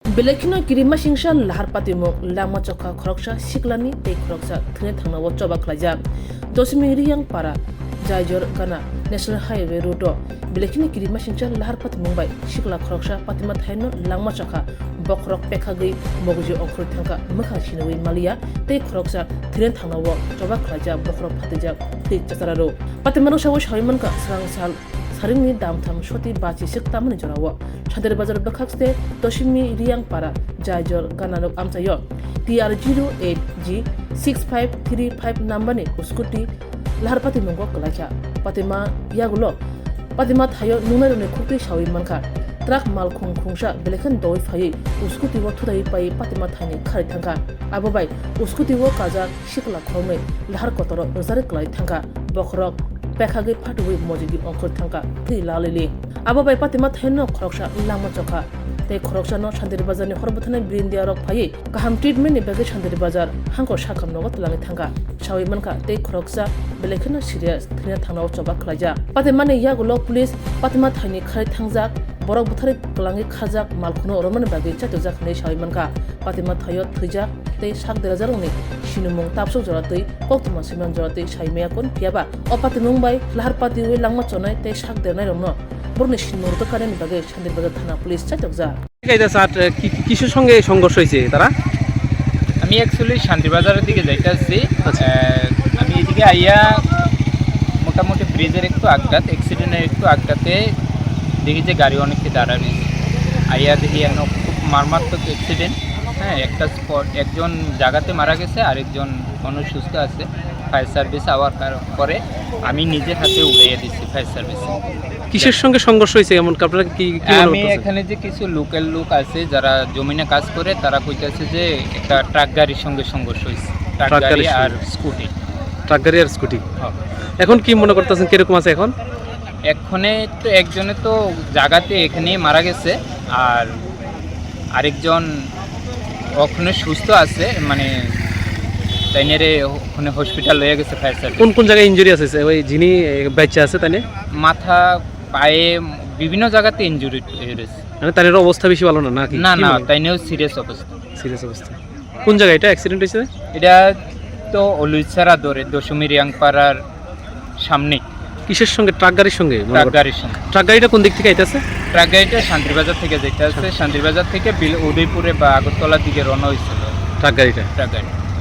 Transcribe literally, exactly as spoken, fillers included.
Belai kheno kirimasingsa lahar patimung langma chokha khoroksa siklani tei khoroksa thwina thangnao choba khlaijak. Doshimi Riyang para Jaijor Gana National Highway Road o belai kheno kirimasingsa lahar patimung bai sikla khoroksa patima thaino langma chokha bokhorok pekhagwi mogwi ongkhorwi thangkha mwkhang siniwi maliya tei khoroksa thwina thangnao choba khlaijak bokhorok phatijak thwi chachararo. Patima rwsao sawi mankha swrang sal Saringni damtham soti bachi sik tamani jorao. Shantir Bazar bwkhak se Doshimi Riyang para Jaijor Gananok amchaio T R zero eight G six five three five number ni scooty lahar patimungo kwlaikha. Patima yagulo patima thaio nungnairokni khuktwi sawi mankha. Truck malkhung khungsa belekhan doi phaiwi scooty o thudaiwi pai patima thaini kharwi thangkha. Abo bai scooty o kajak sikla khoroknwi lahar kotoro rwchari kwlai thangkha. Bokhorok pekhagwi phatugwi mojigwi ongkhor thangkha, thwi lalili. Abo bai patima thaino khoroksa langma chokha. Tei khoroksano Shantir Bazarni hor bwtharnai birindiarok phaiwi kaham treatmentni bagwi Shantir Bazar hangko sakham nogo twlangwi thangkha. Sawi mankha tei khoroksa belai kheno serious thwina thangnao choba khlaijak. Patimani yagulo police patima thaini kharwi thangjak, borok bwtharwi kwlangwi khajak malkhungno romani bagwi chaitokjak hinwi sawi mankha. Patima thaio thwijak tei sak derajakrokni sinimung tabsuk jora twi koktwma swimang jora twi sai maya kun, phiyaba o patimung bai lahar patiwi langma chonai tei sak dernairokno borokni sinimung rwtwk karnani bagwi Shantir Bazar thana police chaitokjak. ঠিক আছে স্যার, কি, কিসের সঙ্গে সংঘর্ষ হয়েছে তারা? আমি অ্যাকচুয়ালি শান্তিবাজারের দিকে যাইতে আসছি। আচ্ছা। আহ, আমি এদিকে আইয়া মোটামুটি ব্রিজের একটু আগ-, অ্যাক্সিডেন্টের একটু আগটাতে দেখি যে গাড়ি অনেককে দাঁড়ানি। আইয়া দেখি এন খুব মারাত্মক অ্যাক্সিডেন্ট। হ্যাঁ, একটা স্পট, একজন জায়গাতে মারা গেছে, আরেকজন মানুষ সুস্থ আছে। ফায়ার সার্ভিস আওয়ার কার-, পরে আমি নিজের হাতে উড়াইয়া দিচ্ছি ফায়ার সার্ভিস। কিসের সঙ্গে সংঘর্ষ হয়েছে এমন আপনারা কি, কি মনে আমি করতেছেন? এখানে যে কিছু লোকাল লোক আছে যারা জমিনে কাজ করে, তারা কইতাছে যে একটা ট্রাক গাড়ির সঙ্গে সংঘর্ষ হয়েছে। ট্রাক ট্রাক গাড়ি গাড়ির আর সঙ্গে। স্কুটি। ট্রাক গাড়ি আর স্কুটি। হ্যাঁ। এখন কি মনে করতেছেন, কিরকম আছে এখন? এক্ষণে তো একজনে তো জায়গাতে এখানেই মারা গেছে, আর আরেকজন ওখানে সুস্থ আছে, মানে তাইনেরে ওখানে হসপিটাল লয়ে গেছে ফায়ার সার্ভিস। কোন কোন জায়গায় ইনজুরি আছে? ওই যিনি, এ, বাচ্চা আছে তাইনে? মাথা, পায়ে, বিভিন্ন জায়গাতে ইনজুরি হয়েছে। মানে তাইনের অবস্থা বেশি ভালো না নাকি? না, কি না, মনে হয়? তাইনেও সিরিয়াস অবস্থা। সিরিয়াস অবস্থা। কোন জায়গায় এটা অ্যাক্সিডেন্ট হয়েছে? এটা তো অলুইছাড়া ধরে দশমী রিয়াংপাড়ার সামনে। কিসের সঙ্গে? ট্রাক গাড়ির সঙ্গে মনে ট্রাক কর-, গাড়ির সঙ্গে। ট্রাক গাড়িটা কোন দিক থেকে আইতাছে? ট্রাক গাড়িটা শান্তিরবাজার থেকে যেতে আছে, আচ্ছা। শান্তিরবাজার থেকে বিল-, উদয়পুরে বা আগরতলার দিকে রওনা হয়েছিল। ট্রাক গাড়িটা? ট্রাক গাড়ি।